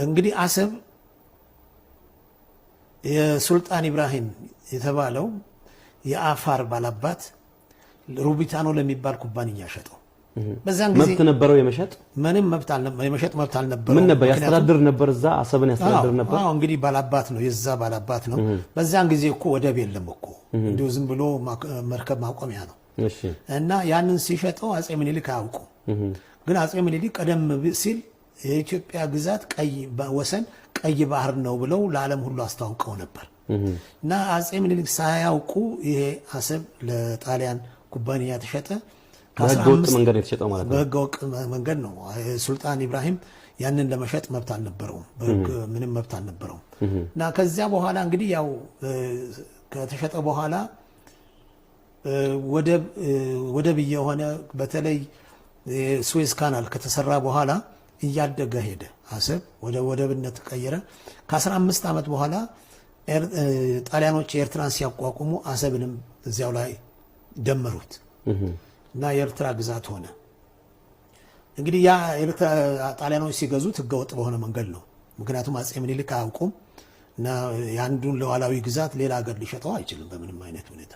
እንግዲህ አሰብ የሱልጣን ኢብራሂም የተባለው የአፋር ባላባት ሩቢታኖ ለሚባል ኩባንያ ሸጠው። በዛን ጊዜ መብት ነበረው የመሸጥ? ምንም መብት የመሸጥ መብት አልነበረውም። ምን ነበር ያስተዳድር ነበር? እዛ አሰብን ያስተዳድር ነበር። አዎ፣ እንግዲህ ባላባት ነው፣ የዛ ባላባት ነው። በዛን ጊዜ እኮ ወደብ የለም እኮ፣ እንዲሁ ዝም ብሎ መርከብ ማቆሚያ ነው። እና ያንን ሲሸጠው አጼ ምኒልክ አያውቁም። ግን አጼ ምኒልክ ቀደም ሲል የኢትዮጵያ ግዛት ቀይ ወሰን ቀይ ባህር ነው ብለው ለዓለም ሁሉ አስተዋውቀው ነበር። እና አጼ ምኒልክ ሳያውቁ ይሄ አሰብ ለጣሊያን ኩባንያ ተሸጠ። በህገወጥ መንገድ የተሸጠው ማለት ነው። በህገወጥ መንገድ ነው። ሱልጣን ኢብራሂም ያንን ለመሸጥ መብት አልነበረውም። በህግ ምንም መብት አልነበረውም። እና ከዚያ በኋላ እንግዲህ ያው ከተሸጠ በኋላ ወደብ እየሆነ፣ በተለይ Suez Canal ከተሰራ በኋላ እያደገ ሄደ። አሰብ ወደ ወደብነት ተቀየረ። ከ15 ዓመት በኋላ ጣሊያኖች ኤርትራን ሲያቋቁሙ አሰብንም እዚያው ላይ ደመሩት እና የኤርትራ ግዛት ሆነ። እንግዲህ ያ ጣሊያኖች ሲገዙት ህገወጥ በሆነ መንገድ ነው። ምክንያቱም አጼ ምኒልክ አያውቁም እና የአንዱን ሉዓላዊ ግዛት ሌላ ሀገር ሊሸጠው አይችልም በምንም አይነት ሁኔታ።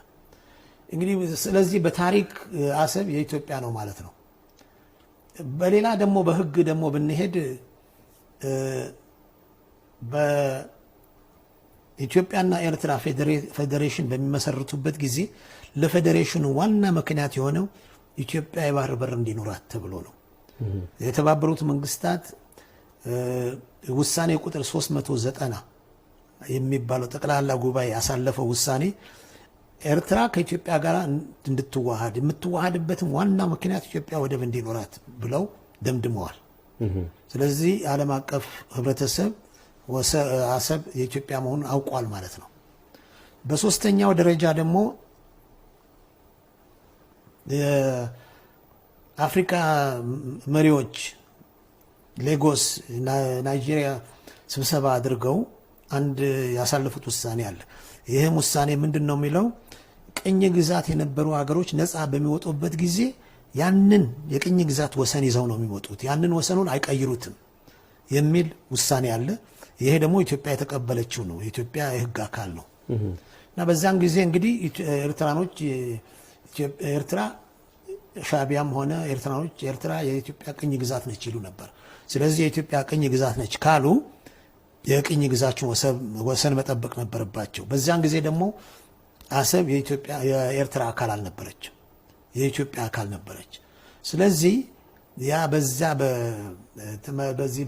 እንግዲህ ስለዚህ በታሪክ አሰብ የኢትዮጵያ ነው ማለት ነው። በሌላ ደግሞ በህግ ደግሞ ብንሄድ በኢትዮጵያና ኤርትራ ፌዴሬሽን በሚመሰርቱበት ጊዜ ለፌዴሬሽኑ ዋና ምክንያት የሆነው ኢትዮጵያ የባህር በር እንዲኖራት ተብሎ ነው። የተባበሩት መንግስታት ውሳኔ ቁጥር 390 የሚባለው ጠቅላላ ጉባኤ ያሳለፈው ውሳኔ ኤርትራ ከኢትዮጵያ ጋር እንድትዋሃድ፣ የምትዋሃድበትም ዋና ምክንያት ኢትዮጵያ ወደብ እንዲኖራት ብለው ደምድመዋል። ስለዚህ ዓለም አቀፍ ህብረተሰብ አሰብ የኢትዮጵያ መሆኑን አውቋል ማለት ነው። በሶስተኛው ደረጃ ደግሞ የአፍሪካ መሪዎች ሌጎስ ናይጄሪያ ስብሰባ አድርገው አንድ ያሳለፉት ውሳኔ አለ። ይህም ውሳኔ ምንድን ነው የሚለው፣ ቅኝ ግዛት የነበሩ ሀገሮች ነፃ በሚወጡበት ጊዜ ያንን የቅኝ ግዛት ወሰን ይዘው ነው የሚወጡት፣ ያንን ወሰኑን አይቀይሩትም የሚል ውሳኔ አለ። ይሄ ደግሞ ኢትዮጵያ የተቀበለችው ነው። የኢትዮጵያ የህግ አካል ነው እና በዛን ጊዜ እንግዲህ ኤርትራኖች ኤርትራ ሻቢያም ሆነ ኤርትራኖች ኤርትራ የኢትዮጵያ ቅኝ ግዛት ነች ይሉ ነበር። ስለዚህ የኢትዮጵያ ቅኝ ግዛት ነች ካሉ የቅኝ ግዛችን ወሰን መጠበቅ ነበረባቸው። በዚያን ጊዜ ደግሞ አሰብ የኢትዮጵያ የኤርትራ አካል አልነበረችም፣ የኢትዮጵያ አካል ነበረች። ስለዚህ ያ በዛ በዚህ